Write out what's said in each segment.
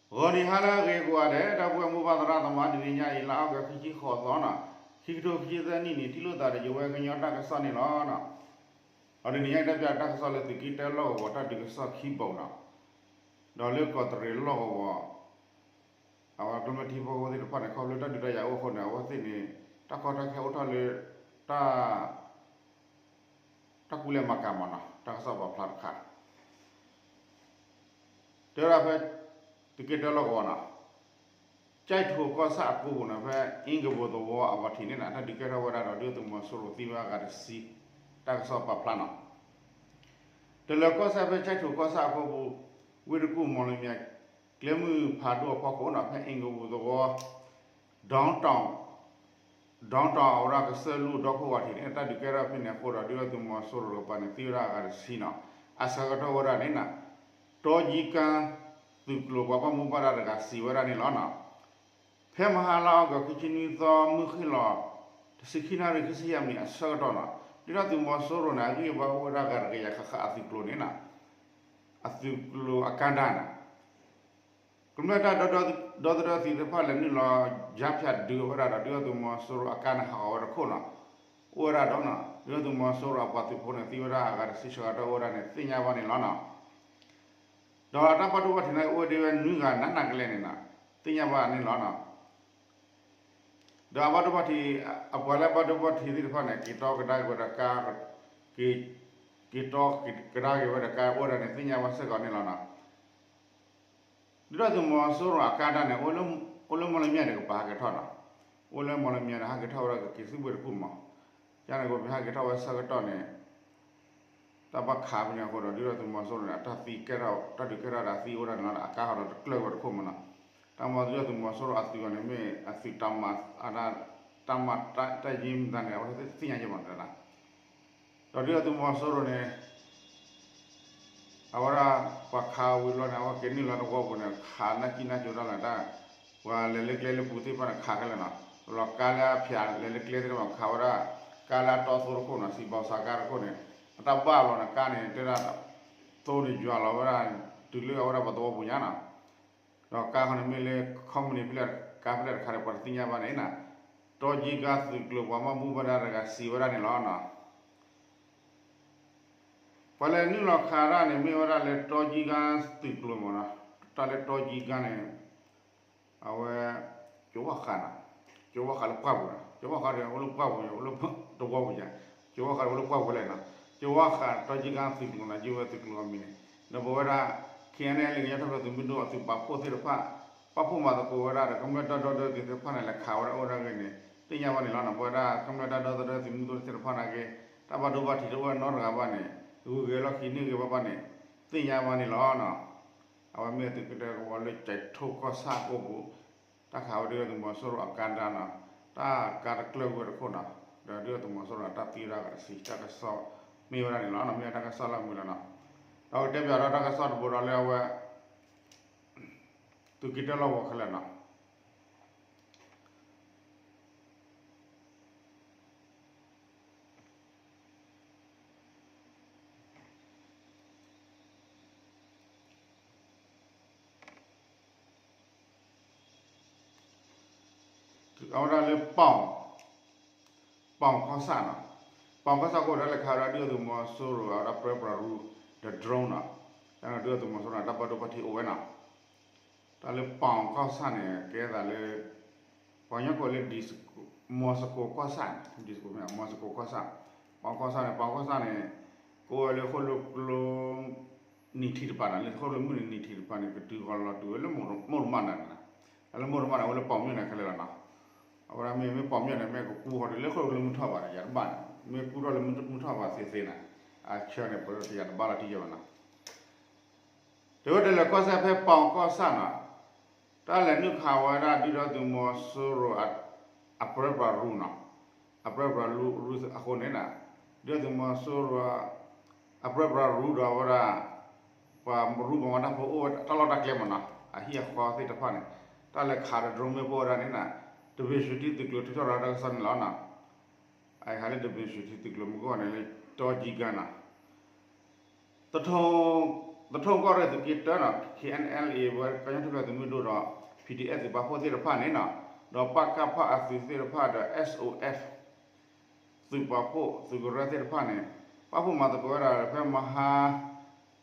ဂီၤနံၤဟါလၢအဂ့ၤကိးဂၤဒဲး ဒီပုၢ်ဝဲၢ်မိၢ်ပၢ်သရၣ်သမါ တနံၤညါအံၤ လါအီကူး ခံဆံဃိးသီနီၤ, ခံကထိခံဆံသၢနံၣ်န့ၣ် ထံၣ်လိာ်သးဒီးယဝဲကညီတၢ်ကစီၣ်န့ၣ်လီၤ. ဒီးတနံၤညါအံၤ တၢ်ပၠးတၢ်ကစီၣ်လၢသုးက့တၢလီၢ်ကဝီၤ တၢ်ဒုးကစီၣ်ခံဘိးနီၤ, ဒီးလၢကီးတရံးလီၢ်ကဝီၤ အဝဲကမျၢၢ်ထံဖိကီၢ်ဖိသ့ၣ်တဖၣ်န့ၣ် ခီဖျိတၢ်ဒုးတၢ်ယၤအိၣ်အဃိန့ၣ် အဝဲသ့ၣ်န့ၣ် တၢ်ကီတၢ်ခဲအိၣ်ထီၣ်လၢ တၢ် တၢ်ကူၣ်လဲၤမၤကၤမးနီၤ, တၢ်ကစီၣ်ပာ်ဖျါတခါ တဲဝဲဒၣ်ဖဲ သုးက့တၢလီၢ်ကဝီၤနီၤ, ကၠဲးထိးကီၢ်ဆၣ်အကိပူၤန့ၣ် ဖဲအ့ကဘိသဝီအဝၤထံးန့ၣ် တၢ်ဒုးကဲထီၣ်ဝဲဒၣ်ဒီး ဒုၣ်ဒါသုးမီၤစိရိၤသံဝဲဒၣ်အဂၤတဆံ, တၢ်ကစီၣ်ပာ်ဖျါနီၤ. တလၢၤကီၢ်စဲၣ်ဖဲကၠဲးထိးကီၢ်ဆၣ်အကိပူၤ ဝ့ၢ်တကူၣ် မီၣ်လမၠဲၣ် ကျဲမုၢ်ဖးဒိၣ်အဖီခိၣ်နီၤ ဖဲအ့ကဘိသဝီ ဒီတ ဒီတ အဝဲဒၣ်ကစၢၢ်လူၢ်ဒီခိၣ်ဝၤထံးန့ၣ် တၢ်ဒုးကဲထီၣ်ဖဲန့ၣ်အဃိဒီး ဒုၣ်ဒါသုးမီၤစိရိၤတကပၤန့ၣ် သံဝဲဒၣ်အဂၤတဆံနီၤ, အဆၢကတီၢ်ဝဲဒၣ်န့ၣ်နီၤ တီကၠံကါ သုးကျိၤပှၤဘၣ်မူဘၣ်ဒါတဂၤစံးဝဲဒၣ်န့ၣ်လီၤနီၤ. ဖဲမဟါလါအီကူး ခံဆံနွံသီ မုၢ်ဃ့ၢ်လီၤ တဆံခံနၣ်ရံၣ် ခံဆံယဲၢ်မံးနံးအဆၢကတီၢ်နီၤ ဒုၣ်ဒါသုးမီၤစိရိၤန့ၣ် အဂံၢ်အဘါအိၣ်ဝဲဒၣ်ဂၤတကယၤဃၣ်ဃၣ် အသုးကျိၤန့ၣ်နီၤ, အသုးကျိၤအကါဒါန့ၣ် ကမျၢၢ်တၢ်ဒီသဒၢသုးသ့ၣ်တဖၣ်လဲၤနုာ်လီၤ ယါဖၠးဒုးဝဲဒၣ်ဒီး ဒုၣ်ဒါသုးမီၤစိရိၤအကါန့ၣ် ဟးဂီၤဝဲတခိၣ်နီၤ, အိၣ်ဝဲဒၣ်ဒီး ဒုၣ်ဒါသုးမီၤစိရိၤအပှၤသုးဖိန့ၣ် သံဝဲဒၣ်အဂၤတဆံ ဆၢကတီၢ်အိၣ်ဝဲဒၣ်န့ၣ် သ့ၣ်ညါဘၣ်န့ၣ်လီၤနီၤ. ဒီးတၢ်ဘၣ်ဒိဘၣ်ထံးန့ၣ် အိၣ်ဝဲဒၣ်ဝဲနွံဂၤနးနးကလဲာ်န့ၣ်နီၤ, သ့ၣ်ညါဘၣ်န့ၣ်လီၤနီၤ. ဒီးအဘၣ်ဒိဘၣ်ထံး အပှၤလၢအဘၣ်ဒိဘၣ်ထံးသ့ၣ်တဖၣ်န့ၣ် က့ၤတီကဒါက့ၤဝဲဒီးကါ, က့ၤ, က့ၤတီကဒါက့ၤဝဲဒီးကါအိၣ်ဝဲဒၣ်န့ၣ် သ့ၣ်ညါဘၣ်စ့ၢ်ကီးန့ၣ်လီၤနီၤ. ဒုၣ်ဒါသုးမီၤစိရိၤအကါဒါန့ၣ် အိၣ်လၢမီၣ်လမၠဲၣ်တကပၤဟဲက့ၤထီၣ်နီၤ, အိၣ်လၢမီၣ်လမၠဲၣ်န့ၣ် ဟဲက့ၤထီၣ်ဝဲဒၣ်ကက့ၤသုးဘှ့ၣ်တခိၣ်မး, ကန့ၣ်က့ၤဟဲက့ၤထီၣ်ဝဲဆၢကတီၢ်န့ၣ် တၢ်ဘၣ်ခးဖဲန့ၣ်အဃိဒီး ဒုၣ်ဒါသုးမီၤစိရိၤန့ၣ် တၢ်သံကဲထီၣ် တၢ်ဒုးကဲထီၣ်ဒီးသံအိၣ်ဒၣ်န့ၣ်လီၤဒီး အကါဟီဒီးတကျၢၢ်ဝဲတခိၣ်မးနီၤ. တၢ်မၤဒုၣ်ဒါသုးမီၤစိရိၤအသုးအီၤန့ၣ် မ့ၢ်အသုးတၢ်မၤ တၢ်မၤတၢ်ယံၤမတၤန့ၣ် အဝဲသ့ၣ်တသ့ၣ်ညါယဲၢ်မးနီၤ. ဒီးဒုၣ်ဒါသုးမီၤစိရိၤန့ၣ် အဝဲဒၣ် ပှၤခးဝံၤလီၤန့ၣ် အဝဲက့ၤနုာ်လီၤသဝီပူၤန့ၣ် ခးနၢ်ကံၣ်နၢ်ကၠိတၢ်လီၤတၢ်, ပှၤလဲၤလၢကျဲလၢပူၤသ့ၣ်တဖၣ်န့ၣ် ခးခဲလၢာ်နီၤ, လီၤကါလၢအဖၠးလဲၤလၢကျဲသ့ၣ်တဖၣ်ခးဝဲဒၣ်, ကါလၢအတီသိတခိၣ်နီၤ စံးဘီစးကါတခိၣ်န့ၣ် အတၢ်ဘၣ်လီၤန့ၣ် ကါန့ၣ် တဲဒၣ် သိန့ၣ်ယွၤလီၤဝဲဒၣ် တုၤလၢအဝဲဒၣ်ပှၤသဝီပူၤညါနီၤ. ဒီးကါခီန့ၣ်မ့ၢ်လၢ company ဖဲလဲၣ် ကါဖဲလဲၣ်တခါဒီး ပှၤတသ့ၣ်ညါဘၣ်န့ၣ်နီၤ, တီကၠံကါသုးကျိၤပှၤဘၣ်မူဘၣ်ဒါတဂၤစံးဝဲဒၣ်န့ၣ်လီၤနီၤ. ပှၤလဲၤနုာ်လီၤခးတၢ်န့ၣ် မ့ၢ်ဝဲဒၣ်လၢတီကၠံကါသုးကျိၤမးနီၤ, တၢ်လၢတီကၠံကါန့ၣ် အဝဲ ကၠိဝါဃးနီၤ, ကၠိဝါဃးလၢပှၢ်ပူၤနီၤ, ကၠိဝါဃးဒီးအိၣ်လၢပှၢ်ပူၤ အိၣ်လၢသဝီပူၤယါ, ကၠိဝါဃးဒီးအိၣ်လၢပှၢ်ပူၤလဲၣ်နီၤ, ကၠိဝါဃးတီကၠံကါသုးကျိၤနီၤ ကၠိဝဲသုးကျိၤအမံၤန့ၣ်, ဒီးပဝဲဒၣ် ခဲအံၤန့ၣ် လၢကညီထီၣ်ဖျဲးသုးမုၢ်ဒိၣ်အသုးပာ်ဖှိၣ်သ့ၣ်တဖၣ် ပာ်ဖှိၣ်မၤသကိးဝဲဒၣ်ဒီး ကမျၢၢ်တၢ်ဒီသဒၢသုးသ့ၣ်တဖၣ်န့ၣ် လဲၤခးဝဲဒၣ်အိၣ်ဒၣ်ဂ့ၤန့ၣ် သ့ၣ်ညါဘၣ်န့ၣ်လီၤနီၤ. ပဝဲဒၣ်ကမျၢၢ်တၢ်ဒီသဒၢသုးမုၢ်ဒိၣ်သ့ၣ်တဖၣ်န့ၣ်က့ တၢ်ဘၣ်ဒိဘၣ်ထံးတအိၣ်နီတဂၤဘၣ်န့ၣ် ဂုၤဂ့ၤလီၢ်ခံန့ၣ်ဂ့ၤဘၣ်ဘၣ်န့ၣ် သ့ၣ်ညါဘၣ်န့ၣ်လီၤနီၤ. အဝဲမ့ၢ်သုးက့တၢကဝီၤလၢကၠဲးထိၣ်ကီၢ်ဆၣ်အကိပူၤ တၢ်ခးဝဲဒၣ်ဒုၣ်ဒါသုးမီၤစိရိၤအကါဒါနီၤ, တၢ်ကါတကျၢၢ်ဝဲတခိၣ်နီၤ, ဒီးဒုၣ်ဒါသုးမီၤစိရိၤန့ၣ် တၢ်သံဝဲဒၣ်အဂၤတဆံ တၢ်ကစီၣ် မ့ၢ်ဝဲဒၣ်န့ၣ်လီၤနီၤ, မ့ၢ်ဝဲတၢ်ကစီၣ်လၢအမုာ်လီၤနီၤ. ဒီးကတဲပၠးဒီးတၢ်ကစီၣ်တဘိဒီးလၢအဝဲ သုးက့တၢလီၢ်ကဝီၤခဲလၢာ်နီၤ. အဝဲဒၣ်လၢပီၣ် ပီၣ်ကီၢ်ဆၣ်နီၤ, ပီၣ်ကီၢ်ဆၣ်ကအိၣ်ဒီးလဲၤခးဝဲဒၣ်ဒုၣ်ဒါသုးမီၤစိရိၤ အဝဲဒၣ်ပြၢပြးရူဒီး drone နီၤ, ဒုၣ်ဒါသုးမီၤစိရိၤန့ၣ် တၢ်ဘၣ်ဒိဘၣ်ထံးအိၣ်ဝဲနီၤ. တၢ်လၢပီၣ်ကီၢ်ဆၣ်န့ၣ် ကဲသးလၢ ပှၤကညီကိးလၢ Disco မီၤစကိးကီၢ်ဆၣ်န့ၣ် Disco မ့ၢ် မီၤစကိးကီၢ်ဆၣ်, ပီၣ်ကီၢ်ဆၣ်န့ၣ် ပီၣ်ကီၢ်ဆၣ်န့ၣ် ကအိၣ်ဝဲလၢဃိၣ်လိာ်ကျိ နံၣ်ထံးတပၤန့ၣ် လၢဃိၣ်လိာ်မုၢ်နံၤနံၣ်ထံးတပၤန့ၣ် ကတုၤဃီၤလီၤတုၤဝဲလၢမိၢ်တမၣ်န့ၣ်, လၢမိၢ်တမၣ်န့ၣ် အဝဲလၢပီၣ်မၠဲၣ်န့ၣ်ခဲလၢာ်လီၤနီၤ. အဝဲဒၣ်မ့ၢ်မ့ၢ်ပီၣ်မၠဲၣ်န့ၣ် မ့ၢ်ကကူဃီၤတုၤလၢဃိၣ်လိာ်ကျိမုၢ်ထီၣ်ဘးန့ၣ် ယၤတဘၣ်န့ၣ် မ့ၢ်ကူထီၣ်လၢမုၢ်ထီၣ်ဘးသ့သ့န့ၣ် အဆၢန့ၣ် ပတယၤတဘၣ်လီၤတံၢ်ယဲၢ်ဘၣ်နီၤ. တဲဝဲဒၣ်လၢကီၢ်စဲၣ်ဖဲပီၣ်ကီၢ်ဆၣ်နီၤ, တၢ်လဲၤနုာ်ခးဝဲဒၣ်ဒုၣ်ဒါသုးမီၤစိရိၤ အပြၢပြးရူနီၤ, အပြၢပြးရူအဃိန့ၣ်နီၤ, ဒုၣ်ဒါသုးမီၤစိရိၤ အပြၢပြးရူဒီးဝဲဒၣ် ပှၤရူပှၤမၤတၢ်ဖိအိၣ်ဝဲတၢ်လီၢ်တၢ်ကျဲမးနီၤ, အဟံၣ်အဃီသ့ၣ်တဖၣ်န့ၣ် တၢ်လဲၤခးဒီး drone မ့ၢ်ပိၢ်ဝဲဒၣ်န့ၣ်နီၤ, တဘ့ၣ်စူးထံသုးကျိၤထုးထီၣ်ဒီးတၢ်ကစီၣ်န့ၣ်လီၤနီၤ. အဟးလၢတဘ့ၣ်စူးထံသုးကျိၤမုၢ်ကီၢ်န့ၣ်လၢ တီကၠံကါနီၤ, တထိ သထိၣ်ကီၢ်ရ့ၣ်သုးက့တၢနီၤ K N L A ဝဲကညီထူၣ်ဖျဲးသုးမုၢ်ဒိၣ်ဒီး P D F သုးပာ်ဖှိၣ်သ့ၣ်တဖၣ်န့ၣ်နီၤ ဒီးပကဖအသုးသ့ၣ်တဖၣ်ဒီး S O F သုးပာ်ဖှိၣ်သုးကရၢသ့ၣ်တဖၣ်န့ၣ် ပာ်ဖှိၣ်မၤသကိးဝဲဒၣ်ဖဲမဟါ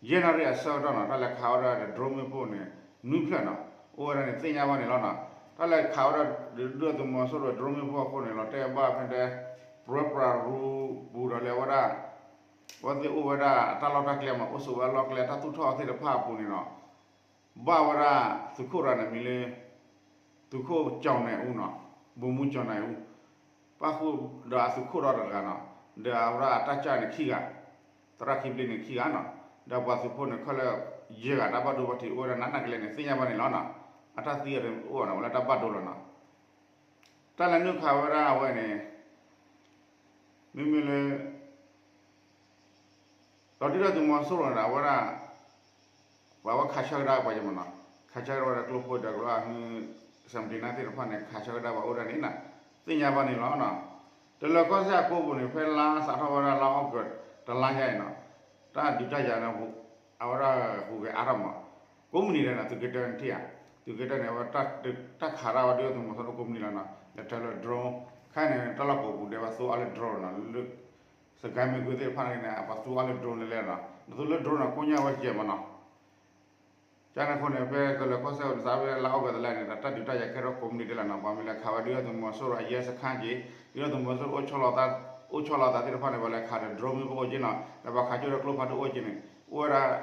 ယဲၢ်နၣ်ရံၣ်အဆၢကတီၢ်နီၤ တၢ်လဲၤခးဝဲဒၣ်ဒီး drone မ့ၣ်ပိၢ်န့ၣ် နွံဖျၢၣ်နီၤ အိၣ်ဝဲဒၣ်န့ၣ်သ့ၣ်ညါဘၣ်န့ၣ်လီၤနီၤ. တၢ်လဲၤခးဝဲဒၣ်ဒုၣ်ဒါသုးမီၤစိရိၤ drone မ့ၣ်ပိၢ်အဃိန့ၣ် လီၤတဲာ်ဘၣ်ဖဲတဲ ပှဲၤပြးရူပူၤဒီးလၢဝဲဒၣ် အဝဲသ့ၣ်အိၣ်ဝဲဒၣ်အတၢ်လီၢ်တၢ်ကျဲမး အိၣ်ဆိးဝဲအလီၢ်ကျဲတၢ်သူၣ်ထီၣ်သ့ၣ်တဖၣ်အပူၤန့ၣ်နီၤ ဘၣ်ဝဲဒၣ်သုးခိၣ်တဂၤန့ၣ်မံၤလၢ သုးခိၣ်ကၠီၣ်နဲၣ်အူနီၤ ဗိုလ်မှူးကၠီၣ်နဲၣ်အူ ပၣ်ဃုာ်ဒီးအသုးခိၣ်ဒီတဂၤနီၤ ဒီးအဝဲဒၣ်အတၢ်ကၢ်န့ၣ်ခံဂၤ သရၣ်ခံဘျ့န့ၣ်ခံဂၤနီၤ ဒီးပှၤသုးဖိန့ၣ်ခဲလၢာ်ယဲၢ်ဂၤတၢ်ဘၣ်ဒိဘၣ်ထံးအိၣ်ဝဲဒၣ်နးနးကလဲာ်န့ၣ် သ့ၣ်ညါဘၣ်န့ၣ်လီၤနီၤ. အတၢ်သံအီၤန့ၣ်အိၣ်နီၤ ဝဲလၢတၢ်ဘၣ်ဒိလီၤနီၤ. တၢ်လဲၤနုာ်ခးဝဲဒၣ်အဝဲန့ၣ် မ့မ့ၢ်လၢ ဒီးဒုၣ်ဒါသုးမီၤစိရိၤန့ၣ် အဝဲဒၣ် ပှၤဝဲခးဆၢကဒါပှၤယဲၢ်မးနီၤ ခးဆၢကဒါဝဲဒၣ်ကျိဖိဒီးကျိအဟ seventy-nine သ့ၣ်တဖၣ်န့ၣ် ခးဆၢကဒါပှၤအိၣ်ဒၣ်န့ၣ်နီၤ သ့ၣ်ညါဘၣ်န့ၣ်လီၤနီၤ. တလၢၤကီၢ်စဲၣ်အကိပူၤန့ၣ် ဖဲလါစးထီၣ်ဝဲဒၣ်လါအီကူး တလါညါအံၤနီၤ တၢ်ဒုးတၢ်ယၤန့ၣ် အဝဲဒၣ်ဟူးဂဲၤအါထီၣ်မး ကိးမုၢ်နံၤဒဲးန့ၣ် သုးက့တၢန့ၣ်ထံၣ်ဧါ သုးက့တၢန့ၣ် အဝဲ တၢ်ခးဒၣ်ဝဲဒုၣ်ဒါသုးမီၤစိရိၤကိးမုၢ်နံၤလီၤနီၤ လဲၤတၢ်လၢ drone ခါန့ၣ် တၢ်လီၢ်ကိးပူၤဒဲး ပှၤသူအီၤလၢ drone နီၤ လၢ စကဲမ့ၢ်ကွ့သ့ၣ်တဖၣ်န့ၣ် ပှၤသူအီၤလၢ drone လဲၤလဲၣ်နီၤ နသူလၢ drone နီၤ ကိညၢ်ဝဲကဲမးနီၤ ကန့ၣ်အဃိန့ၣ် ဖဲတလၢၤကီၢ်စဲၣ်အိၣ်န့ၣ် စးဖဲလါအီကူးတလါန့ၣ် တၢ်ဒုးတၢ်ယၤကဲထီၣ်ကိးမုၢ်နံၤဒဲးလီၤနီၤ ပှၤမ့ၢ်လဲၤခးဝဲဒုၣ်ဒါသုးမီၤစိရိၤအရဲစခန်းက့ၤ ဒုၣ်ဒါသုးမီၤစိရိၤ အိၣ်ဆီလီၤသးသ့ၣ်တဖၣ်န့ၣ် ပှၤလဲၤခးဒီး drone မ့ၣ်ပိၢ်အိၣ်က့နီၤ ဒီးပှၤခးကၠိဒီးကျိဖးဒိၣ်အိၣ်က့န့ၣ် အိၣ်ဝဲဒၣ်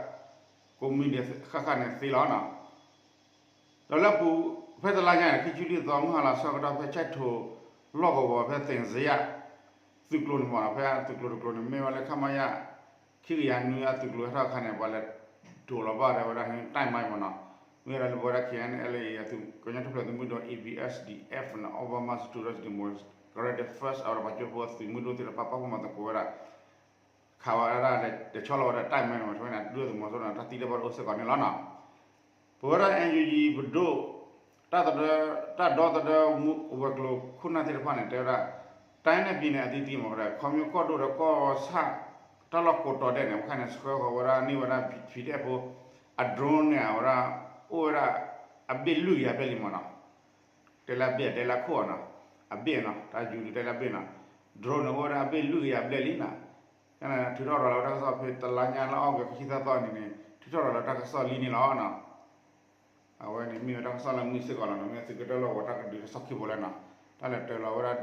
ကိးမုၢ်နံၤဃၣ်ဃၣ်န့ၣ်သ့လီၤနီၤ ဒီးလၢပူၤ ဖဲတလါညါန့ၣ် ခံဆံလွံၢ်သီ မုၢ်ဟါလီၤဆၢကတီၢ် ဖဲကၠဲးထိးလီၢ်ကဝီၤ ဖဲသ့ၣ်စယၣ် သုးကျိၤန့ၣ်မးနီၤ ဖဲသုးကျိၤတကျိၤန့ၣ် မ့ၢ်ဝဲလၢ ခမရ ခံကယၤနွံအသုးကျိၤဟဲထီၣ်အခါန့ၣ် ပှၤလဲၤဒိးလီၤဘၣ်ဒီးဝဲဒၣ် တၢ်မၤမးနီၤ မ့ၢ်ဝဲဒၣ်လၢပဝဲဒၣ် K N L A အသုးကညီထူၣ်ဖျဲးသုးမုၢ်ဒိၣ် A B S D F န့ၣ် Urban Students Democratic First အဝဲဒၣ်ပှၤကၠိဖိသုးမုၢ်ဒိၣ်သ့ၣ်တဖၣ် ပာ်ဖှိၣ်မၤသကိးဝဲဒၣ် ခးဝဲဒၣ် လဲၤဆီလီၤဝဲဒၣ်တၢ်မၤန့ၣ်မး ထီန့ၣ် ဒုၣ်ဒါသုးမီၤစိရိၤန့ၣ် တၢ်သံတၢ်ဘၣ်ဒိအိၣ်စ့ၢ်ကီးန့ၣ်လီၤနီၤ ပဝဲဒၣ် N U G ပဒိၣ် တၢ်ဒီသဒၢ ဝဲၤကျိၤခိၣ်နၢ်သ့ၣ်တဖၣ်န့ၣ် တဲဝဲဒၣ် တိုင်းနဲ့ပြည်နယ်အသီးသီးမ့ၢ်ဝဲဒၣ် ခီဖျိကီၢ်ဒိၣ်ဒီးကီၢ်ဆၣ် တၢ်လီၢ်ကိးတီၤဒဲးန့ၣ် အခါန့ၣ် ဆှၢဃီၤဝဲဒၣ်န့ၢ်ဝဲဒၣ် P D F ဖိ အ drone န့ၣ် အဝဲဒၣ် အိၣ်ဝဲဒၣ် အဘ့ၣ်လွံၢ်ကယၤဘျဲၣ်လံမးနီၤ တဲလၢအဘ့ၣ်တဲလၢခိၣ်အီၤနီၤ အဘ့ၣ်နီၤ တၢ်ယူၤဒုးတဲလၢအဘ့ၣ်နီၤ drone န့ၣ် အိၣ်ဝဲဒၣ်အဘ့ၣ်လွံၢ်ကယၤဘျဲၣ်လံနီၤ ကန့ၣ် ထုးထီၣ်ရၤလီၤဝဲတၢ်ကစီၣ်ဖဲတလါညါလၢအီကူး ခံဆံသၢသီန့ၣ်န့ၣ် ထုးထီၣ်ရၤလီၤတၢ်ကစီၣ်လံန့ၣ်လီၤနီၤ အဝဲန့ၣ်မ့ၢ်ဝဲတၢ်ကစီၣ်လၢမုာ်စ့ၢ်ကီးလီၤနီၤ မ့ၢ်သုးက့တၢလီၢ်ကဝီၤတၢ်ကဒုးတၢ်ကစီၣ်ခံဘိလၢနီၤ တၢ်လဲၤတၢလီၤဝဲဒၣ်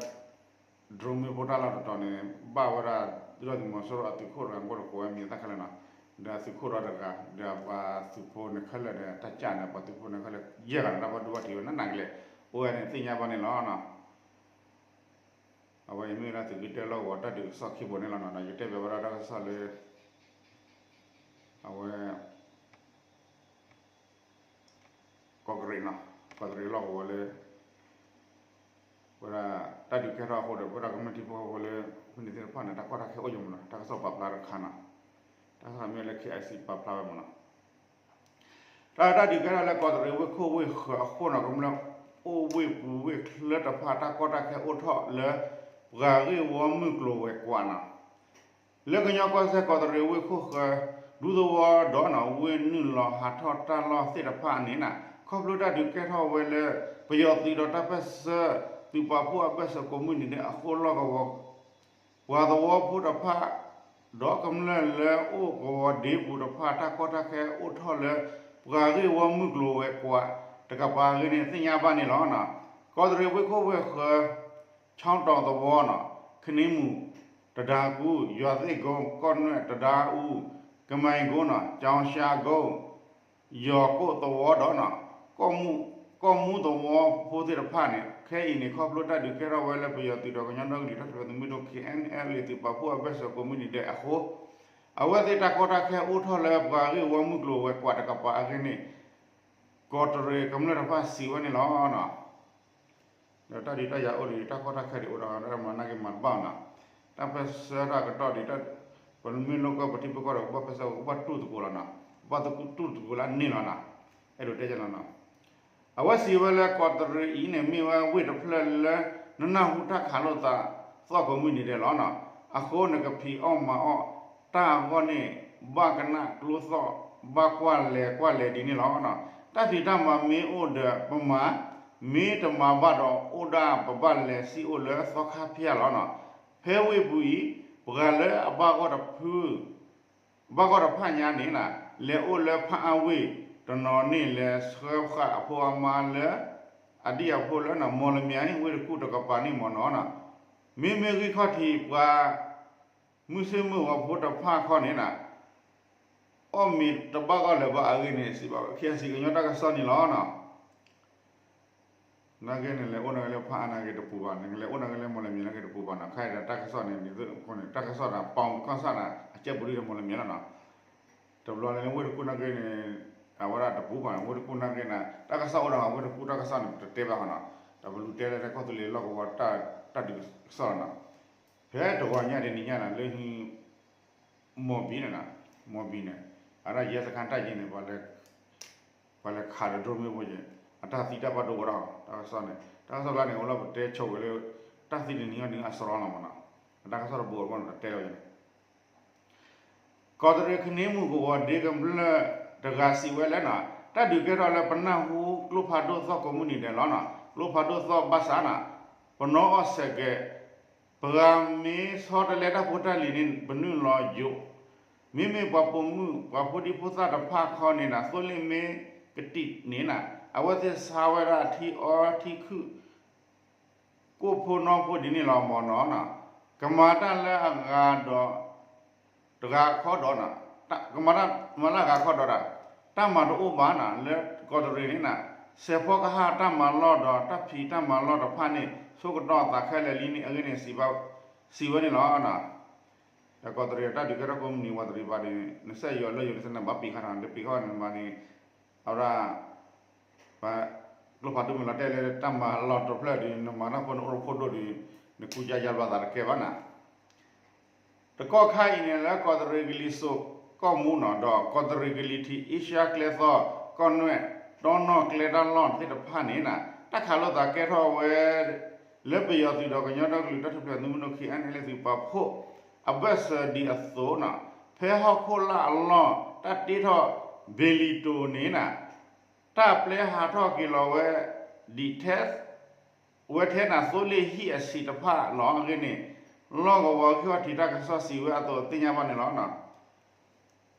drone မ့ၣ်ပိၢ်တၢ်လီၢ်တတီၤန့ၣ် ဘၣ်ဝဲဒၣ် ဒုၣ်ဒါသုးမီၤစိရိၤအသုးခိၣ်တဂၤ ကိးတကိးဝဲမံၤသၣ်ခဲလၢာ်နီၤ ဒီးသုးခိၣ်ဒီတဂၤ ဒီးပှၤသုးဖိန့ၣ်ခဲလၢာ်ဒီး တၢ်ကၢ်န့ၣ် ပှၤသုးဖိန့ၣ်ခဲလၢာ် ယဲၢ်ဂၤန့ၣ် တၢ်ဘၣ်ဒိဘၣ်ထံးဝဲနးနးကလဲာ် အိၣ်ဝဲန့ၣ်သ့ၣ်ညါဘၣ်န့ၣ်လီၤနီၤ အဝဲအံၤမ့ၢ်ဝဲဒၣ်သုးက့တၢလီၢ်ကဝီၤတၢ်ဒုးကစီၣ်ခံဘိန့ၣ်လီၤနီၤ ဒီးယတဲဘၣ်ဝဲဒၣ်တၢ်ကစီၣ်လၢ အဝဲ ကီးတရံးနီၤ ကီးတရံးလီၢ်ကဝီၤလၢ ဝဲဒၣ်တၢ်ဒုးကဲထီၣ်အဃိဒီး ပဝဲဒၣ်ကမျၢၢ်ထံဖိကီၢ်ဖိလၢ ဖဲန့ၣ်သ့ၣ်တဖၣ်န့ၣ် တၢ်ကီတၢ်ခဲအိၣ်ယိာ်မးနီၤ တၢ်ကစီၣ်ပာ်ဖျါတခါနီၤ တၢ်ကစီၣ်မ့ၢ်လၢ K I C ပာ်ဖျါဝဲမးနီၤ တၢ်တၢ်ဒုးကဲထီၣ်လၢကီးတရံးဝ့ၢ်ခိၣ်ဝ့ၢ်ဃၢၤအဃိနီၤ ကမျၢၢ်အိၣ်ဝ့ၢ်ပူၤဝ့ၢ်ချၢတဖၣ် တၢ်ကီတၢ်ခဲအိၣ်ထီၣ်လၢ ပှၤဂ့ၢ်ဝီမုၢ်ကျိၤဝဲၤကွာ်နီၤ လၢကညီကီၢ်စဲၣ်ကီးတရံးဝ့ၢ်ခိၣ်ဃၢၤ ဒူသဝီဒီးနီၤ ဝ့ၢ်နုာ်လီၤဟးထီၣ်တၢ်လီၢ်သ့ၣ်တဖၣ်န့ၣ်နီၤ ခီဖျိတၢ်ဒုးကဲထီၣ်ဝဲလၢ ပယီၤသုးဒီးတၢ်ပၢၢ်ဆၢ သုးပာ်ဖှိၣ်အဘၢၣ်စၢၤကိးမုၢ်နံၤဒဲးအဃိလီၢ်ကဝီၤ ပှၤသဝီဖိတဖၣ် ဒီးကမျၢၢ်လၢအိၣ်ကဝီၤဒ့ပူၤတဖၣ် တၢ်ကီတၢ်ခဲအိၣ်ထီၣ်လၢ ပှၤဂ့ၢ်ဝီမုၢ်ကျိၤဝဲၤကွာ်တကပၤအဂ့ၢ်န့ၣ် သ့ၣ်ညါဘၣ်န့ၣ်လီၤ. ကီးတရံးဝ့ၢ်ခိၣ်ဝ့ၢ်ဃၢၤ ချောင်းတောင်သဝီနီၤ ခနံမူၣ် တဒါကူ ယွၤသ့ၣ်ကိ ကီၢ်နွဲၣ်တဒါအူ ကမဲကုန်းနီၤ ကျောင်းစခန်းကုန်း ယီၤကိၣ်သဝီဒီးနီၤ ကီၢ်မူသဝီဖိသ့ၣ်တဖၣ်န့ၣ် ခဲအံၤန့ၣ် ခီဖျိတၢ်ဒုးကဲထီၣ်ဝဲလၢပယီၤသုးဒီးကညီဒီကလုာ်တၢ်ထူၣ်ဖျဲးသုးမုၢ်ဒိၣ် K N L A သုးပာ်ဖှိၣ်အဘၢၣ်စၢၤကိးမုၢ်နံၤဒဲးအဃိ အဝဲသ့ၣ်တၢ်ကီတၢ်ခဲအိၣ်ထီၣ်လၢပှၤဂ့ၢ်ဝီမုၢ်ကျိၤဝဲၤကွာ်တကပၤအဂ့ၢ်န့ၣ် ကီးတရံးကမျၢၢ်တဖၣ်စံးဝဲန့ၣ်လီၤ. ဒီးတၢ်ဒုးတၢ်ယၤအိၣ်ဒီး တၢ်ကီတၢ်ခဲဒံးအိၣ်ဒီး မၤနၢ်က့ၤမၤတဘၣ်နီၤ တၢ်ပၢၢ်ဆၢတၢ်ကတီၢ်ဒံး ပမ့ၢ်လိၣ်ကီၢ်ပထံပကီၢ်ဒီး ကဘၣ်ပၢၢ်ဆၢ ကဘၣ်တူၢ်သကိးလီၤနီၤ ကဘၣ်တူၢ်သကိးလၢန့ၣ်လီၤနီၤ အဲၣ်ဒိးတဲကနီၤနီၤ အဝဲစံးဝဲလၢကီးတရံးအံၤန့ၣ် မ့ၢ်ဝဲဝ့ၢ်တဖျၢၣ်လၢ နနၢ်ဟူတၢ်ခးလိာ်သးသီၣ်ကိးမုၢ်နံၤဒဲးလီၤနီၤ အဃိနကဖံးအီၣ်မၤအီၣ်တၢ်အဂီၢ်န့ၣ် ဘၣ်ကနၣ်ကျိသီၣ် ဘၣ်ကွၢ်လဲၤကွၢ်လဲၤဒ်န့ၣ်လီၤ. တၢ်ဖံးတၢ်မၤမ့ၢ်အိၣ်ဒီးပမၤ, မ့ၢ်တမၤဘၣ်ဒီးအိၣ်ဒၣ်ပဘၣ်လဲၤစံၣ်အိၣ်လၢသီခါဖၠၣ်လီၤ. ဖဲဝ့ၢ်ပူၤအံၤ ပှၤလၢအဘၣ်ဂီၢ်တဖု ဘၣ်ဂီၢ်တဖၣ်ညါန့ၣ် လဲၤအိၣ်လၢဖၣ်အါဝ့ၢ်, တနီၤန့ၣ်လဲၤဆှၢဃာ်အဖိအမါလၢ အဒံၣ်အဖိလၢ မီၢ်လမၠဲၣ် ဝ့ၢ်တကူၣ်တကပၤန့ၣ်မ့ၢ်နီၤ. မ့မ့ၢ်ဂံၢ်ခီၣ်ထံးပှၤ မုၢ်ဆ့ၣ်မုၢ်ဂီၤဖိတဖၣ်ခီန့ၣ် အီၣ်မ့ၤတဘၣ်ဂီၢ်လၢၤဘၣ်အဂ့ၢ်န့ၣ် စံးဘၣ် ခ့ၣ်စံၣ် ကညီတၢ်ကစီၣ်န့ၣ်လီၤ. နာ်က့န့ၣ် လဲၤအိၣ်နာ်က့လၢဖၣ်အါနာ်က့တပူၤဘၣ်, နကလဲၤအိၣ်နာ်က့လၢမီၢ်လမၠဲၣ်နာ်က့တပူၤဘၣ်နီၤ. ခဲအံၤဒီးတၢ်ကစီၣ်န့ၣ် ဒ်သိးအဃိန့ၣ် တၢ်ကစီၣ်ဒီး ပီၣ်ကီၢ်ဆၣ်န့ၣ် အကဲပူၤဒ်ဒီးမီၢ်လမၠဲၣ်လီၤနီၤ. တဘျီန့ၣ်လၢဝ့ၢ်တကူၣ်နာ်က့န့ၣ် အဝဲဒၣ်တပူၤဘၣ်, ဝ့ၢ်တကူၣ်နာ်က့န့ၣ် တၢ်ကစီၣ်အိၣ်ဒီး ဝ့ၢ်တကူၣ်တၢ်ကစီၣ်န့ၣ် ပတတဲဘၣ်ဃီနီၤ. ဒီးပလူၤတဲလၢကီၢ်သူလ့ၤလီၢ်ကဝီၤ တၢ်ဒုးကစီၣ်လီၤနီၤ. ဖဲတဂီၤညါဒ်န့ၣ်ညါန့ၣ် လၢ မီၢ်ဘံန့ၣ်, မီၢ်ဘံန့ၣ် အဒၣ်ယဲစခါတၢ်ယဲန့ၣ် ပှၤလဲၤခးဒီး drone မ့ၢ်ဖိက့ၤ အတၢ်သံတၢ်ဘၣ်ဒိအိၣ်ဒီး တၢ်ကစီၣ်န့ၣ် တၢ်ကစီၣ်လၢန့ၣ် အိၣ်လၢပတဲဆိဝဲလၢ တၢ်သံတနံၤအီၤန့ၣ်အစရီလီၤမ့ၢ်နီၤ. အတၢ်ကစီၣ်တဘိအဘီန့ၣ် ပတဲလီၤန့ၣ် ကီးတရံးခန့မုၢ်ကဝီၤဒ့ကမျၢၢ်တဂၤစံးဝဲလၢနီၤ တၢ်ဒုးကဲထီၣ်လၢပနၢ်ဟူကျိဖးဒိၣ်သီၣ်ကိးမုၢ်နံၤဒဲးလီၤနီၤ. ကျိဖးဒိၣ်သီၣ်ဘၣ်ဆၣ်နီၤ ပှၤမ့ၢ်ဆီတလဲတၢ်ဖိတၢ်လံၤန့ၣ် ပနုာ်လီၤယိာ်, မ့မ့ၢ်ပှၤပိာ်မုၣ် ပှၤဖိဒံဖိသၣ်တဖၣ်ခီန့ၣ်နီၤ သိလ့ၣ်မ့ၢ်ကတံာ်န့ၣ်နီၤ အဝဲသ့ၣ်ဆါဝဲဒၣ်ထံအီထံခုၣ် ကိၣ်ဖိနီၢ်ဖိဒ်န့ၣ်လီၤမ့ၢ်နီၤ. ကမၤတၢ်လၢအဂၤဒီး တဂၤခီဒီးနီၤ, ကမၤတၢ် မၤလၢအဂၤခီဒီးဒၣ် တၢ်မၤတအိၣ်ဘၣ်နီၤ လၢကီးတရံးန့ၣ်နီၤ, စဲးဖီကဟၣ်တၢ်မၤလီၢ်ဒီး တၢ်ဖံးတၢ်မၤလီၢ်တဖၣ်န့ၣ် ဆိကတီၢ်သးခဲလၢာ်လံန့ၣ် အဂ့ၢ်န့ၣ် စံးဝဲန့ၣ်လီၤ. ဒီးကီးတရံးတၢ်ဒုးကဲထီၣ်ကိးမုၢ်နံၤ ဝးတရံးဘၣ်ဒီး နစဲးယိၤလၢယိၤ နစဲးနဘၣ်ပံးခါထီၣ် နတပံးခါန့ၣ်မၤန့ၣ် အဝဲဒၣ် ပှၤကျိဖးဒိၣ်မ့ၢ်လီၤတဲာ်လၢတၢ်မၤလီၢ်တဖျၢၣ်ဒီး နမၤတၢ်ဖိနအိၣ်တဖိဒိၣ်ဒီး နကူယါယါဘျီသးတကဲဘၣ်နီၤ. တကီၢ်ခါအံၤန့ၣ် လၢကီးတရံးကလံၤစိးကီၢ်မူနီၤ ဒီးကီးတရံးကလံၤထံးအ့ရှါကျဲသီ ကီၢ်နွဲၣ် တီနီၣ်ကျဲတၢ်လီၢ်သ့ၣ်တဖၣ်န့ၣ်နီၤ တၢ်ခးလိာ်သးကဲထီၣ်ဝဲ လၢပယီၤသုးဒီးကညီဒီကလုာ်တၢ်ထူၣ်ဖျဲးသုးမုၢ်ဒိၣ် ခ့ၣ်အဲၣ်အဲၣ်လ် သုးပာ်ဖှိၣ် အဘၢၣ်စၢၤဒ်အသိးနီၤ ဖဲဟီၣ်ခိၣ်လာ်အလီၢ် တၢ်တ့ထီၣ် ဘ့ၣ်လံၤတိၤန့ၣ်နီၤ တၢ်ပျဲဟးထီၣ်က့ၤလီၤဝဲ ဒံးထဲ ဝဲထဲနၤသိလ့ၣ်ဟံၣ်အဆံးတဖၣ်လီၤ. အဂ့ၢ်န့ၣ် လီၢ်ကဝီၤခံခီၣ်ထံးတၢ်ကစီၣ်စံးဝဲအသိးသ့ၣ်ညါဘၣ်န့ၣ်လီၤ.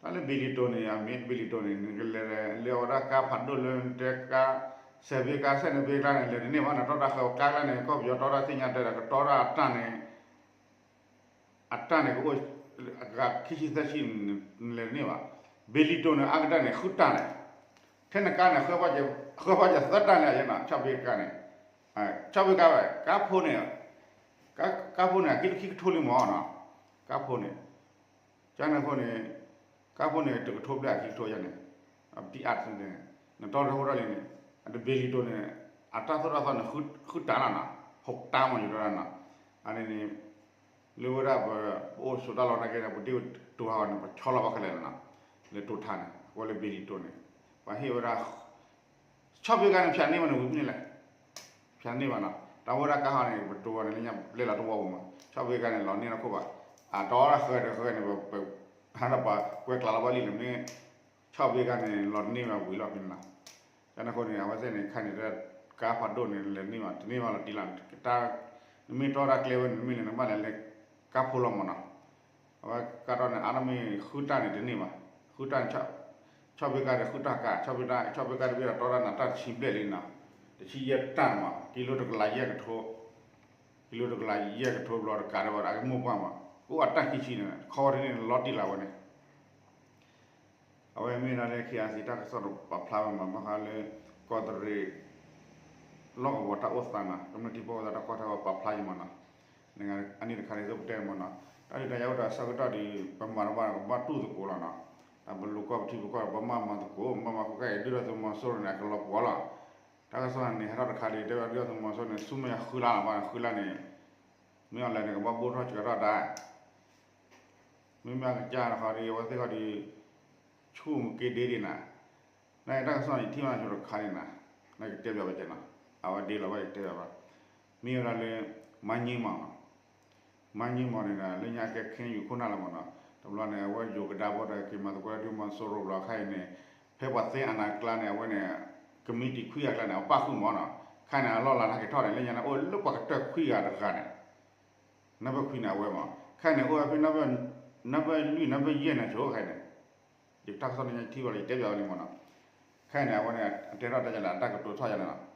တၢ်လၢဘ့ၣ်လံၤတိၤန့ၣ် အမ့ၢ်ဘ့ၣ်လံၤတိၤန့ၣ် နကလဲၤလၢအဝဲဒၣ်ကါဖးဒိၣ်လၢနတဲကါ စဲးဘ့ကါစဲးန့ၣ်ဘ့ကါန့ၣ် လဲၤတန့ၢ်ဘၣ် နတီတၢ်ဃၢၤကါကျါန့ၣ် ကီၢ်ပယီၤတီတၢ်သ့ၣ်ညါတဲဒီး ကတီတၢ်အတၢ်န့ၣ် အတၢ်န့ၣ်ကအိၣ် အဂၤခံဆံသၢဆံန့ၣ် နလဲၤတန့ၢ်ဘၣ်. ဘ့ၣ်လံၤတိၤန့ၣ် အါကတၢၢ်န့ၣ် ဃုတၢ်န့ၣ် ထဲနကါန့ၣ် ဃၢဖီၣ်ကဲသၢတၢ်န့ၣ် ဆီၣ်ဘ့ကါန့ၣ် ဆီၣ်ဘ့ကါဝဲ ကါဖိန့ၣ် ကါဖိန့ၣ် အကံတခံကထိလံမ့ၢ်နီၤ ကါဖိန့ၣ် ကန့ၣ်အဃိန့ၣ် ကါဖိန့ၣ် တကထိဘျဲၣ်အခံကထိယါန့ၣ် အပံအါတန့ၣ် နတီတၢ်ဖိတၢ်လံၤန့ၣ် အတဘ့ၣ်လံၤတိၤန့ၣ် အတၢ်သိၣ်တၢ်သီန့ၣ် ဃုတၢ်လီၤနီၤ ဟူးတၢ်မ့ၢ်ယိၤတၢ်နီၤ အန့ၣ်န့ၣ် လၢဝဲဒၣ်ပ ပအိၣ်ဆိးတၢ်လီၢ်နာ်က့န့ၣ် ပဒ့ၣ်တိၤဟးဂီၤန့ၣ် ပဆီလီၤဘၣ်ခဲလၢာ်လီၤနီၤ လၢတိၤထါန့ၣ် အဃိလၢဘ့ၣ်လံၤတိၤန့ၣ် ပှၤဟ့ၣ်ဝဲဒၣ် ဆီၣ်ဘ့ကါန့ၣ် ဖၠးန့ၢ်မးန့ၣ် ဝံၤဖဲန့ၣ်လဲၣ် ဖၠးန့ၢ်ဘၣ်နီၤ တၢ်ဝဲဒၣ်ကါဟီန့ၣ် ပတိၤဝဲန့ၣ် လၢညါပျဲလီၤတဝီပူၤမး ဆီၣ်ဘ့ကါန့ၣ် လီၤန့ၢ်လီၤခိၣ်ဘၣ် အတီအီၣ်ဃၢၤတဃၢၤန့ၣ် ပ ဟးဒီးပှၤကွဲးကျးလီၤဘၣ်လံလၢမ့ၢ် ဆီၣ်ဘ့ကါန့ၣ် လီၤန့ၢ်ဘၣ်ဝံၤလီၤဖဲန့ၣ်လီၤ ကန့ၣ်အဃိန့ၣ် အဝဲသ့ၣ်န့ၣ် ခါန့ၣ် ကါဖးဒိၣ်န့ၣ် လဲၤန့ၢ်ဘၣ် တန့ၢ်ဘၣ်လီၤတံၢ်လီၤ တၢ် နမ့ၢ်တီတၢ်ကျဲဝဲန့ၣ် နမ့ၢ်လဲၤနဘၣ်လဲၤလၢ ကါဖိလီၤမးနီၤ အဝဲကါတီၢ်န့ၣ် အါတမ့ၢ်ဃုတၢ်န့ၣ်တန့ၢ်ဘၣ် ဃုတၢ်န့ၣ် ဆီၣ်ဘ့ကါန့ၣ် ဃုတၢ်ကါ ဆီၣ်ဘ့ကါ ဆီၣ်ဘ့ကါတဘ့ၣ်ဒီးတီတၢ်နၤတၢ်တဆံဘျဲၣ်လံနီၤ တဆံယဲၢ်တၢ်မး ကံလိတကလးယဲၢ်ကထိ ကံလိတကလးယဲၢ်ကထိဘျီတကးဒံးဘၣ် အကမိၢ်ပှၢ်မး ကအိၣ်အတၢ်ခံဆံန့ၣ် ခီဝဲတန့ၢ်လီၤတံၢ်လီၤဝဲန့ၣ် အဝဲမ့ၢ်ဒၣ်လၢ ခ့ၣ်အဲၣ်စံၣ် တၢ်ကစီၣ်တပာ်ဖျါဝဲမး ဘၣ်ဃးလၢ ကီးတရံး လီၢ်ကဝီၤတၢ်အိၣ်သးနီၤ ကမျၢၢ်ထံဖိကီၢ်ဖိတၢ်ကီတၢ်ခဲပာ်ဖျါယံၤမးနီၤ အန့ၣ်တခါဒ်သိးပတဲမးနီၤ တၢ်ဒုးတၢ်ယၤအိၣ်ဒီးဆၢကတီၢ်ဒီး ပမၤတဘၣ်ကဘၣ်တူၢ်သကိးလီၤနီၤ တၢ်ပလိၤကီၢ်ပထံပကီၢ် ပမၤမၤသကိး ပမၤမၤဃုကါအံၤ ဒုၣ်ဒါသုးမီၤစိရိၤန့ၣ် အကလီၤပှီၤလီၤ တၢ်ကစီၣ်န့ၣ် ဟဲထီၣ်တခါဒီး တဲဝဲဒၣ်ဒုၣ်ဒါသုးမီၤစိရိၤန့ၣ် ဆူမဲာ်ညါဃုလါလီၤဘၣ် ဃုလါန့ၣ် မ့ၢ်အီၤလဲၣ်န့ၣ် ကဘၣ်ဘိၣ်ထီၣ်စှၤထီၣ်ဒၣ် မ့မ့ၢ်အကစၢ်တခီဒီး အဝဲသ့ၣ်ဃီဒီး ဆူၣ်မူးက့ဒ့ဒ့နီၤ, နတၢ်ကစီၣ်န့ၣ် ထံၣ်ဘၣ်ဆိတခါန့ၣ်နီၤ, နကတဲဘၣ်ဝဲကနီၤ, အဝဲဒ့လီၤဘၣ်ယတဲဘၣ်ဘၣ်, မ့ၢ်ဝဲဒၣ်လၢ မါညင်းမောင်နီၤ, မါညင်းမောင်န့ၣ်ဒီး လၢညါကဲခ့ယူၢ်ခိၣ်နၢ်လီၤမးနီၤ, တဘျီန့ၣ် အဝဲယိၤကဒါဘီဒီး က့ၤမၤသကိးဒုးမီၤစိရိၤဘျီ ခဲအံၤန့ၣ် ဖဲပှၤသ့အနၢၣ်ကျါန့ၣ် အဝဲန့ၣ် ကမံးတံာ်ခွံဂၤကျါန့ၣ် အပၣ်ဃုာ်မးနီၤ. ခဲအံၤန့ၣ် အလီၢ်လၤတၢ်က့ၤထီၣ်န့ၣ် လၢညါန့ၣ် အိၣ်လၢပှၤကတၢၢ်ခွံဂၤတဂၤန့ၣ် နၢ်ပၢၢ်ခွံန့ၣ် အဝဲမး ခဲအံၤန့ၣ် အိၣ်ဝဲဖဲ နၢ်ပၢၢ်လွံၢ် နၢ်ပၢၢ်ယဲၢ်န့ၣ် ဆိခဲအံၤန့ၣ် ယတၢ်ကစီၣ်န့ၣ် ယထံၣ်ဘၣ်လီၤ ယတဲပၠးဝဲလံမးနီၤ. ခဲအံၤန့ၣ် အဝဲန့ၣ် အတဲထီၣ်တၢ်ယၤန့ၣ် အတၢ်ကတိၤထီၣ်ယၤန့ၣ်လီၤ.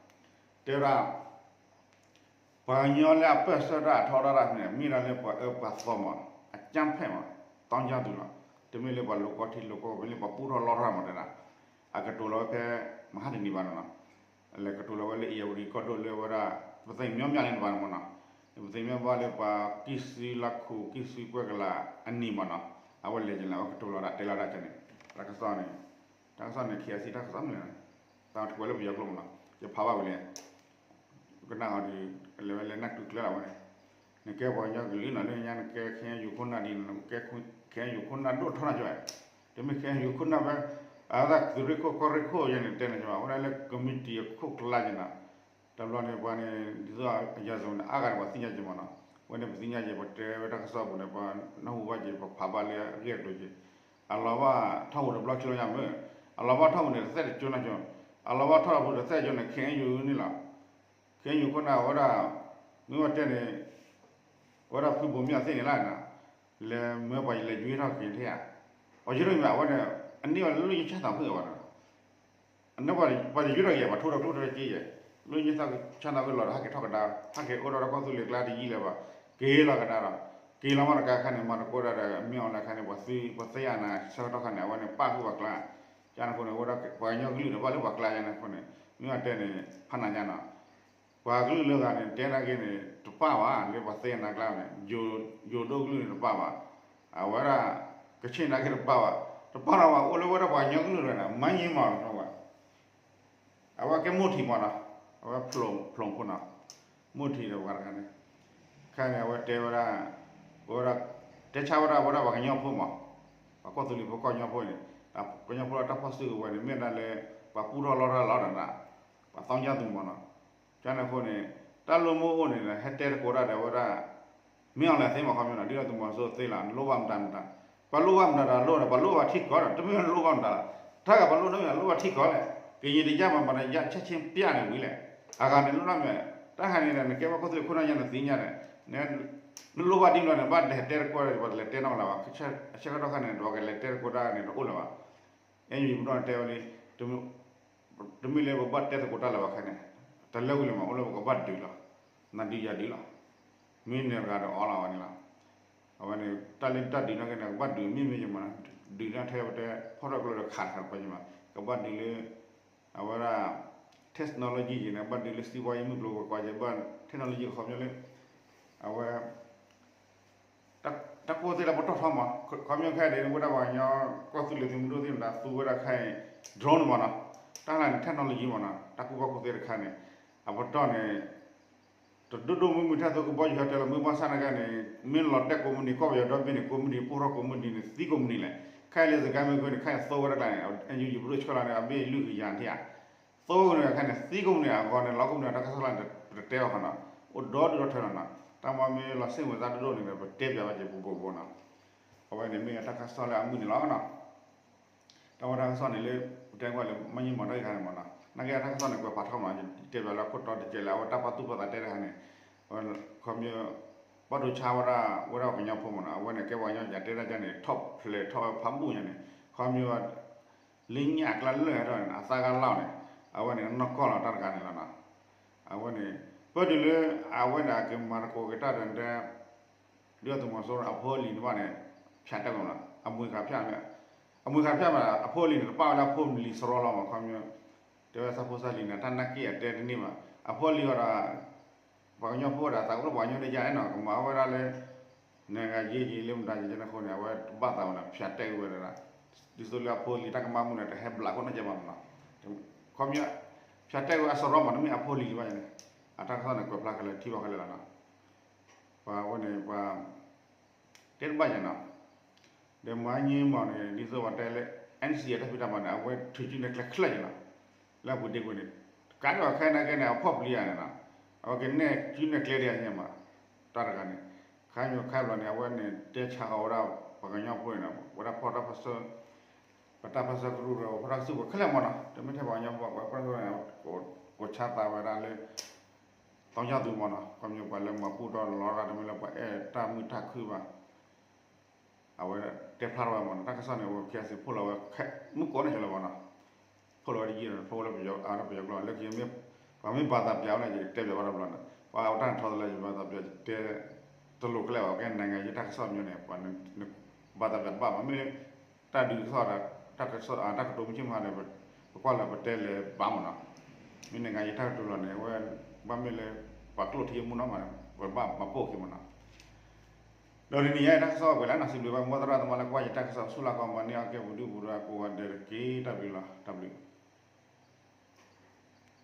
တဲဝဲဒၣ် ပှၤကညီလၢအပၢၢ်ဆၢတၢ်အထီဒါတၢ်န့ၣ် မ့ၢ်ဒၣ်လၢပှၤအၢပှၤသီမး အကၠၣ်ဖဲးမး တီကၠၣ်သူလီၤ. တမ့ၢ်လၢပှၤလိာ်ကီထံလိာ်ကီ မ့ၢ်လၢပှၤပူထီၣ်လီထီၣ်မးတဲဒၣ် အကတိၤလီၤဝဲဖဲ မဟါတနံၤဘၣ်န့ၣ်လီၤ. လဲၤကတိၤလီၤဝဲလၢ ဧရာဝတီ ကီၢ်ဒိၣ်လၢဝဲဒၣ် ပသ့ၣ်မညီမညီန့ၣ်တဘၣ်န့ၣ်မးနီၤ. ပသ့ၣ်မညီဘၣ်လၢပှၤကံၢ်ဆူလါခူး ကံၢ်ဆူကွဲၢ်ကလာ်အနံၤမးနီၤ. အဝဲလဲၤက့ၤလၢအဝဲကတိၤလီၤဒၣ်တဲလီၤဒၣ်ကဲန့ၣ် တၢ်ကစီၣ်န့ၣ် တၢ်ကစီၣ်န့ၣ် ခ့အစံၣ် တၢ်ကစီၣ်မ့ၢ် တၢ်တကွဲးလၢပယီၤကျိာ်မးနီၤ ယဖးဘၣ်ဝံၤလံ ကနၣ်အီၤဒီး လဲၤဝဲလဲၤနၢ်တုၤကျဲလီၤဝဲန့ၣ် နကဲပှၤကညီကလုာ်နီၤ လၢညါနကဲ ခ့ယုၢ်ခိၣ်နၢ်ဒ်န့ၣ် နကဲ ခ့ယုၢ်ခိၣ်နၢ်ဒိၣ်ထီၣ်နၤကၠီ တမ့ၢ် ခ့ယုၢ်ခိၣ်နၢ်ဖဲ အဝဲဒၣ်သုးရ့ၣ်ခိၣ်ကီၢ်ရ့ၣ်ခိၣ်ယဲန့ၣ် တဲနၤကၠီ အဝဲဒၣ်လၢကမံးတံာ်အခိၣ်ကျါက့ၤနီၤ တဘျီန့ၣ် ပှၤန့ၣ် ဒ်သိးအရာဇဝင်န့ၣ် အါဂၤန့ၣ် ပှၤသ့ၣ်ညါက့ၤမးနီၤ အဝဲန့ၣ် ပသ့ၣ်ညါက့ၤ ပတဲဝဲတၢ်ကစီၣ်ပူၤန့ၣ် ပှၤနၢ်ဟူဘၣ်က့ၤ ပဖးဘၣ်လၢအဂ့ၢ်အကျိၤက့ၤ အလီၤဘၣ်ထီၣ်ပူၤတဘျီကၠိညါမ့ၢ် အလီၤဘၣ်ထီၣ်ပူၤန့ၣ် တသ့ၣ်တကၠိနီၤကၠီ အလီၤဘၣ်ထီၣ်ပူၤတသ့ၣ်တကၠိန့ၣ် ခ့ယုၢ်န့ၣ်လီၤ ခ့ယုၢ်ခိၣ်နၢ်ဝဲဒၣ် မ့ၢ်ဝဲတဲန့ၣ် ဝဲဒၣ်ဖုဘိးမၠၣ်သ့ၣ်န့ၣ်လီၤ လဲၤမၢပှၤလဲၤယွ့ထီၣ်က့ၤထံဧါ အီၤယဲထီၣ်မ့ၢ်အဝဲန့ၣ် အန့ၢ်ဝဲလၢလူၢ်ယ့ၢ်ဆၣ်သးဖုၣ်အီၤဘၣ်နီၤ အန့ၣ်ပှၤတယွ့ထီၣ်က့ၤ ပှၤထိၣ်ဒီးကျိၣ်ဒီးစ့ယဲၢ် လူၢ်ယ့ၢ်ဆၣ်သးဖုၣ်လီၤဒီး ဟဲက့ၤထီၣ်ကဒါ ဟဲက့ၤအိၣ်ထီၣ်ဒီးကီၢ်သူလ့ၤကျါတယံာ်လၢၤဘၣ် က့ၤလီၤကဒါဒီး က့ၤလီၤမးတကါခါန့ၣ် မၤသကိးဒၣ်ဒီး မ့ၢ်အီၤလၢခါန့ၣ် ပှၤသံ ပှၤသ့အနၢ်ဆၢကတီၢ်ခါန့ၣ် အဝဲန့ၣ်ပၣ်ဃုာ်ပှၤကျါ ကန့ၣ်အဃိန့ၣ် ဝဲဒၣ်ပှၤကညီကလုာ်န့ၣ် ဘၣ်လၢပှၤကျါယါန့ၣ်အဃိန့ၣ် မ့ၢ်အတဲန့ၣ် ဖးနးညါနီၤ ပှၤကလုာ်လၢဂၤန့ၣ် တဲနာ်က့န့ၣ် တပၣ်ဘၣ် လၢပှၤသ့အနၢ်ကျါန့ၣ် ယိၤဒိၣ်ကလုာ်န့ၣ်တပၣ်ဘၣ် အဝဲဒၣ် ကဆ့ၣ်နာ်က့တပၣ်ဘၣ် တပၣ်လီၤဘၣ် အိၣ်လၢဝဲဒၣ်ပှၤကညီကလုာ်လၢဂၤန့ၣ် မၤယံၤမးလီၤဝဲ အဝဲကဲမိၢ်ထံးမးနီၤ အဝဲဖျိးဖိနီၤ မိၢ်ထံးဒီးပှၤတဂၤန့ၣ် ခဲန့ၣ် အဝဲတဲဝဲဒၣ် ဝဲဒၣ် တဲဆါဝဲဒၣ် ဝဲဒၣ်ပှၤကညီဖိမး ပှၤကီၢ်သူလ့ၤဖိကီၢ်ကညီဖိန့ၣ် ကညီဖိလၢတၢ်ဖီၣ်စုကဝဲၤန့ၣ် မ့ၢ်ဒၣ်လၢ ပှၤပူထီၣ်လီထီၣ်လီၤဒီး ပှၤသီညါသူမးနီၤ ကန့ၣ်အဃိန့ၣ် တၢ်လိၣ်မိၢ်အိၣ်န့ၣ် ဟဲတဲသကိးတၢ်ဒီးဝဲဒၣ် မ့ၢ်အီၤလဲၤသ့မးခီပညီနီၤ ဒ်သိးသုးမီၤစိရိၤသ့လီၤ နလိၣ်ဘၣ်မတၤမတၤ ပှၤလိၣ်ဘၣ်မတၤဒီးလိၣ်ဒီး ပှၤလိၣ်ဘၣ်ထံကီၢ်ဒီး တမ့ၢ်နလိၣ်ဘၣ်မတၤလီၤ တၢ်ဂၤပှၤလိၣ်န့ၣ် လိၣ်ဘၣ်ထံကီၢ်လဲၣ် ကရင်တရားမှာ မတရားချက်ချင်းပြနေပြီလဲၣ် အဂၤန့ၣ်လိၣ်ဒၣ်မ့ၢ် တၢ်ဟဲန့ၣ်ဒီး နကဲပှၤကီၢ်သူလ့ၤခိၣ်နၢ်ညါနသ့ၣ်ညါန့ၣ် နလိၣ်ဘၣ်ဒ်န့ၣ်န့ၣ် ဘၣ်လဲၤတဲသကိးဒီး ပှၤတလဲၤတဲနီတဂၤလၢၤဘၣ် အဆၢကတီၢ်ခါန့ၣ် ပှၤကလဲၤတဲသကိးတၢ်န့ၣ် တအိၣ်လၢၤဘၣ် အဲၣ်ယူၣ်ပဒီၣ်တဲဝဲလံ တမ့ၢ်လၢပဘၣ်တဲသကိးတၢ်လၢၤဘၣ်ခဲန့ၣ် တလၢဝံၤလၢၤမး အိၣ်လၢပကဘၣ်ဒုးလီၤ နၤဒုးယၤဒုးလီၤ မ့ၢ်နဂၤဒီးအီလီၤဝဲန့ၣ်လီၤ အဝဲန့ၣ် တၢ်လၢတၢ်ဒုးနာ်က့န့ၣ် ကဘၣ်ဒုးမ့ၢ်မ့ၢ်ယမး ဒုးတၢ်ထဲဝဲတဲ ဖီၣ်ထီၣ်ကျိဒီးခးတခါတပှၤယမး ကဘၣ်ဒုးလၢ အဝဲဒၣ် technology ယံၤန့ၣ် ဘၣ်ဒုးလၢစံးဘီယံၤမုၢ်ကျိၤဝဲၤကွာ်ယံၤ ဘၣ် technology ခီပညီလၢ အဝဲ တၢ်ကူၣ်သ့လၢပတီၢ်ထီမး ခီပညီခဲအံၤန့ၣ် ဝဲဒၣ်ပှၤကညီ ကီၢ်သူလ့ၤသုးမုၢ်ဒိၣ်သ့ၣ်မတၤ သူဝဲဒၣ်ခဲအံၤ drone မးနီၤ တၢ်လၢန့ၣ် technology မးနီၤ တၢ်ကူၣ်ဘၣ်ကူၣ်သ့တခါန့ၣ် အပတီၢ်န့ၣ် တဒိၣ်ဒိၣ်မုၢ်မုၢ်ထဲသိးကဘီယူၤဟဲတဲလီၤ မ့ၢ်ဘၣ်ဆၣ်နာ်က့န့ၣ် မ့ၢ်လီၤတဲာ်ကိးမုၢ်နံၤ ကီၢ်ပယီၤဒီဘ့ၣ်န့ၣ် ကိးမုၢ်နံၤပူထီၣ်ကိးမုၢ်နံၤန့ၣ် သံကိးမုၢ်နံၤလဲၣ် ခဲအံၤလၢစကဲမ့ၢ်ကွ့န့ၣ် ခဲအံၤသိဝဲဒၣ်ကျါန့ၣ် NUG ပဒိၣ်ဆှၢလီၤန့ၣ် အဘ့ၣ်လွံၢ်ကယၤထံၣ်ဧါ သိဝဲန့ၣ်ခဲန့ၣ် သံကိးမုၢ်နံၤအဂီၢ်န့ၣ် လီၤကိးမုၢ်နံၤတၢ်ကစီၣ်လၢန့ၣ် ပတတဲဘၣ်ဃီနီၤ အိၣ်ဒီဒူၣ်ဒီထၢလီၤနီၤ တၢ်မ့ၢ်မ့ၢ်လီၤစ့ၣ်မုာ်သးဒိၣ်ဒိၣ်န့ၣ်ဒီး ပတဲပၠးဘၣ်က့ၤပူၤဘိးဘိးနီၤ အဝဲန့ၣ်မ့ၢ်တၢ်ကစီၣ်လၢအမုၢ်န့ၣ်လီၤနီၤ တၢ်ဝဲတၢ်ကစီၣ်န့ၣ်လၢ ပတဲကွၢ်လၢမ့ၢ်ယံၤမီၤတၢ်ဂ့ၢ်ခါန့ၣ်မးနီၤ နာ်က့အတၢ်ကစီၣ်န့ၣ် ကွဲးဖးထီမးနီၤ တဲပၠးလၢခိၣ်တီတကဲလၢ အဝဲတၢ်ပာ်သူၣ်ပာ်သးတဲတခါန့ၣ် ခီပညီ ဘၣ်ဒိဆါဝဲဒၣ် ဝဲဒၣ်ပှၤကညီဖိမးနီၤ အဝဲန့ၣ် ကဲပှၤကညီယတဲတၢ်ကန့ၣ် ထီၣ်ဖျဲးထီၣ်ဖးဘူၣ်ညါန့ၣ် ခီပညီ လၢညၣ်အကျါလၢာ်ဟဲထီၣ်န့ၣ် အသးဂၤလီၤန့ၣ် အဝဲန့ၣ် နီၢ်ကီၢ်လီၤတၢ်တခါန့ၣ်လီၤနီၤ အဝဲန့ၣ် ပၢၢ်တုၤလၢ အဝဲန့ၣ် အကမၤသကိးက့ၤတၢ်ဒီး ဒုၣ်ဒါသုးမီၤစိရိၤအဖိအလံၤတဖၣ်န့ၣ် ဖၠးတဲာ်ကွံာ်မးနီၤ အမွေခံဖျၢၣ်မ့ၢ် အမွေခံဖျၢၣ်မ့ၢ် အဖိအလံၤန့ၣ် တပၣ်ဝဲလၢအဖိအလံၤစရီလီၤမး ခီပညီ တဲဝဲသးဖိသးလံၤန့ၣ် တၢ်နာ်က့အတဲတန့ၢ်ဘၣ် အဖိအလံၤဝဲဒီး ပှၤကညီဖိဒီး သးကအိၣ်လၢပှၤကညီတယါအဲၣ်နီၤ ကမၤဝဲဒၣ်လၢ နဂၤယ့ယ့လၢမတၤယ့ယဲန့ၣ်အဃိန့ၣ် အဝဲတဘၣ်သးဝဲနီၤ ဖၠးတဲာ်ကွံာ်ဝဲဒၣ် ဒ်သိးလၢအဖိအလံၤတၢ်ကမၣ်မုၢ်န့ၣ် တဟဲဘျးခိၣ်နီၢ်ကဲဘၣ်မးနီၤ ခီပညီ ဖၠးတဲာ်ကွံာ်အစရီမး တမ့ၢ်အဖိအလံၤလၢၤဘၣ်န့ၣ် အတၢ်ကစီၣ်န့ၣ် ကွဲးဖျါခဲလၢာ်ထံၣ်ဘၣ်ခဲလၢာ်လီၤနီၤ ပှၤဝဲန့ၣ် ပှၤ တဲတဘၣ်ယဲနီၤ ဒီးမၤညံမးန့ၣ် ဒ်သိးပှၤတဲလၢ NCA တၢ်ဖံးတၢ်မၤန့ၣ် အဝဲထုးစုနဲၣ်ကျဲချၢယဲနီၤ လၢအပူၤဒ့ကွံာ်န့ၣ် ကးဒံးဘၣ်ခဲနာ်က့န့ၣ် အဖီၣ်ပျံၤယၤန့ၣ်နီၤ အဝဲကနဲၣ်စုနဲၣ်ကျဲဒံးယဲမး တၢ်တဂၤန့ၣ် ခါမ့ၢ်ခါဘျီန့ၣ် အဝဲန့ၣ်တဲဆါဃီၤဝဲဒၣ် ပှၤကညီဖိန့ၣ် ဝဲဒၣ်ဖီၣ်တၢ်ပၢဆှၢ, ပတၢ်ပၢဆှၢကရူၢ်ဒီး ဖီၣ်တၢ်ကစုၣ်ပူၤခဲလၢာ်မ့ၢ်နီၤ, တမ့ၢ်ထဲပှၤကညီဖိဘၣ်, ပှၤပၢဆှၢန့ၣ် ကိးဆါသးဝဲဒၣ်လၢ သောင်းကျန်းသူမ့ၢ်နီၤ, ခီပညီပှၤလၢမၤဘူၣ်ထီၣ်လီၤတၢ် တမ့ၢ်လၢပှၤအဲၣ်တၢ်မုာ်တၢ်ခုဘၣ် အဝဲတဲဖျါထီၣ်ဝဲမ့ၢ်နီၤ, တၢ်ကစီၣ်န့ၣ် အဝဲ ခ့ၣ်အဲၣ်စံၣ် ဖီၣ်လီၤဝဲ မုၢ်ကိးန့ၣ်လီၤမ့ၢ်နီၤ, ဖီၣ်လီၤဝဲတယံာ်ဒီး ဖီၣ်ဝဲလၢပယီၤ, အါ ပယီၤကျိာ် လၢခံမ့ၢ် ပှၤမ့ၢ်ဘၣ်သးပျးဝဲန့ၣ် ယကတဲပျးဘၣ်တဘျီန့ၣ်, ပှၤအတၢ်ထီၣ်သလၢယဘၣ်သးပျး ယတဲ တလိၤကျဲဘၣ်, ကဲ နိုင်ငံရေး တၢ်ကစီၣ်မ့ၢ်န့ၣ် ပှၤဘၣ်သးပျးတဘၣ်မး, မ့ၢ် တၢ်ဒုးကစီၣ်ဒီး တၢ်ကစီၣ် တၢ်ကတိၤမုၢ်ဆ့ၣ်မုၢ်ဟါန့ၣ် ပကွၢ်လၢပတဲလဲၤဘၣ်မ့ၢ်နီၤ, မ့ၢ် နိုင်ငံရေး တၢ်ကတိၤလီၤန့ၣ် အဝဲ ဘၣ်မ့ၢ်လၢ ပှၤကျိၣ်ထံအမူနီၤမး ပဘၣ်မၤပိာ်က့ၤမ့ၢ်နီၤ, ဒီးတနံၤညါအံၤတၢ်ကစီၣ်ပှဲၤလၢနီၤ, စံးဘျုးဘၣ်မိၢ်သရၣ်သမါလၢကွၢ်ယတၢ်ကစီၣ်ဆူၣ်လၢကီၢ်မၤန့ၢ်အီၣ်ကဲပဒုၣ်ပဒါကိးဂၤဒဲးတက့ၢ်, တၢ်ဘျုးလီၤ, တၢ်ဘျုး.